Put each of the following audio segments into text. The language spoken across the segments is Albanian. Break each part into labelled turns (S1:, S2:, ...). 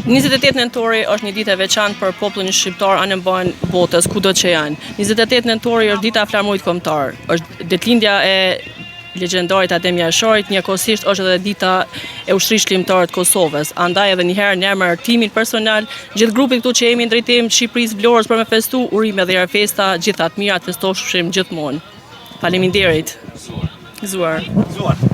S1: 28 nëntori është një ditë e veçantë për popullin shqiptar anembanë botës, kudo që janë. 28 nëntori është dita e flamurit kombëtar. Është ditëlindja e legjendarit Adem Jasharit, njëkohësisht është edhe dita e Ushtrisë Çlirimtare të Kosovës. Andaj edhe një herë në emër timin personal, gjithë grupit këtu që jemi në drejtim të Shqipërisë Vlorës për me festu, urime dhe festa, gjitha të mirat, festofshim gjithmonë. Faleminderit. Gëzuar.
S2: Gëzuar.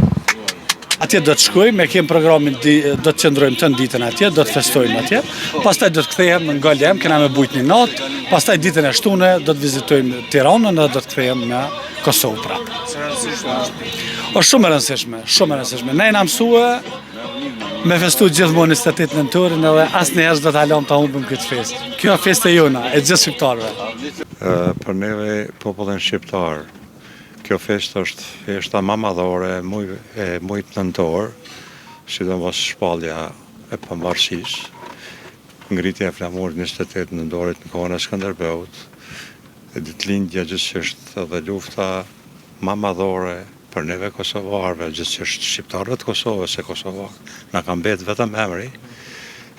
S2: Atje do të shkojmë, e kemi programin, do të qëndrojmë tënë ditën atje, do të festojmë atje, pastaj do të kthehem në Golem, kena me bujt një natë, pastaj ditën e shtune do të vizitojmë Tiranën dhe do të kthehem në Kosovë prapë. Është shumë e rëndësishme, shumë e rëndësishme. Ne jena mësue me festu gjithmonë 28 nëntorin edhe asnjëherë s'do ta lëmë ta humbim këtë festë. Kjo festë e jona, e gjithë shqiptarëve.
S3: Për neve popullin shqiptar, Kjo festë është festa ma madhore e muj, e mujit nëntor, sidomos shpallja e pavarësisë, ngritja e flamurit 28 nëntorit në kohën e Skënderbeut, e ditëlindja gjithsesi edhe lufta ma madhore për neve kosovarëve, gjithsesi shqiptarëve të Kosovës se Kosova na ka mbet vetëm emri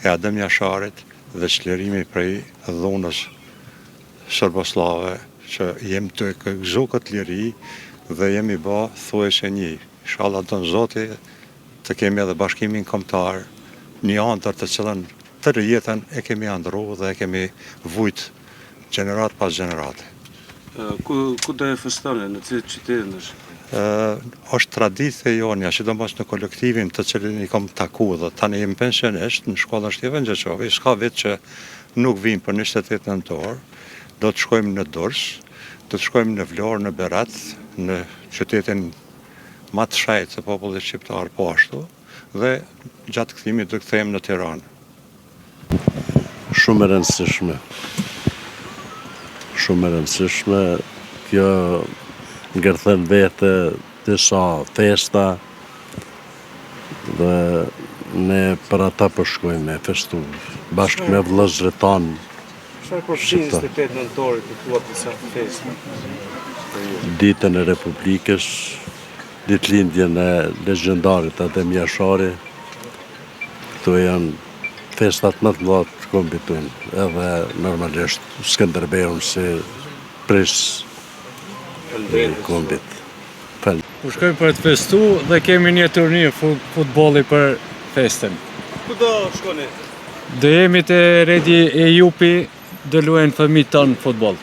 S3: e Adem Jasharit dhe çlirimi prej dhunës serbosllave që jem tu e gëzu këtë liri dhe jemi ba thuajse nji. Ishalla don Zoti të kemi edhe bashkimin kombëtar, një andërr të cilën tërë jetën e kemi andrru dhe e kemi vujt gjeneratë pas
S4: gjenerate. Ku ku do e festoni, në cilit qytet në
S3: Shqipëri? Është traditë e jonja, sidomos në kolektivin të cilin i kam taku dhe tani jam pensionist në shkollën Shtjefën Gjeçovi, s'ka vit që Nuk vijmë për 28 nëntor, do të shkojmë në Durrës, do të shkojmë në Vlorë, në Berat, në qytetin ma të shenjtë të popullit shqiptar po ashtu, dhe gjatë kthimit do të kthehem në Tiranë.
S5: Shumë e rëndësishme. Shumë e rëndësishme. Kjo ngërthen vete disa festa, Dhe ne për ata po shkojmë me festu, bashkë me vëllezërit
S4: tanë. Çfarë përfshin 28 nëntori të thua disa festa?
S5: Ditën e Republikës, ditëlindjen e legjendarit Adem Jashari, këto janë festat më të mëdha të kombit tonë, edhe normalisht Skënderbeun si prijës i kombit.
S6: Po shkojmë për të festu dhe kemi një turnir futbolli për festën.
S4: Ku do shkoni?
S6: Do jemi te Redi Ejupi, do luajnë fëmijët tanë futboll.